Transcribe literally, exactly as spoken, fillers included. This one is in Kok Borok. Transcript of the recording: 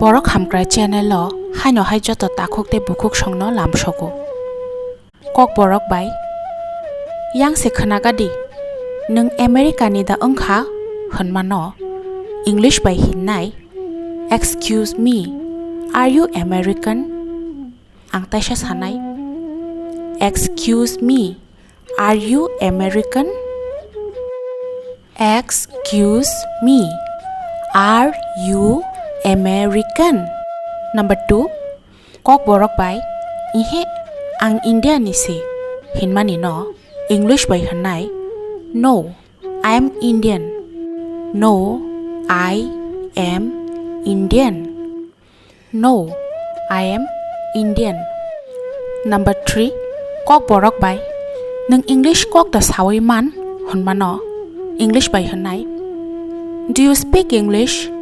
Borok Hamkrai channel o haino hai joto takhuk tei bukhuk songno lamsogo. Kokborok bai, yang se khwnagadi, "Nwng America ni da wngkha?" hwnmano English bai hinnai, "Excuse me, are you American?" Ang taisa sanai, "Excuse me, are you American?" Excuse me, are you American? Number two, Kokborok bai, "Ihe, ang India ni se," hinmani no English bai hwnnai, "No, I am Indian." No, I am Indian. No, I am Indian. Number three, Kokborok bai, "Nwng English kok da sawi man?" hwnmano English bai hwnnai, "Do you speak English?"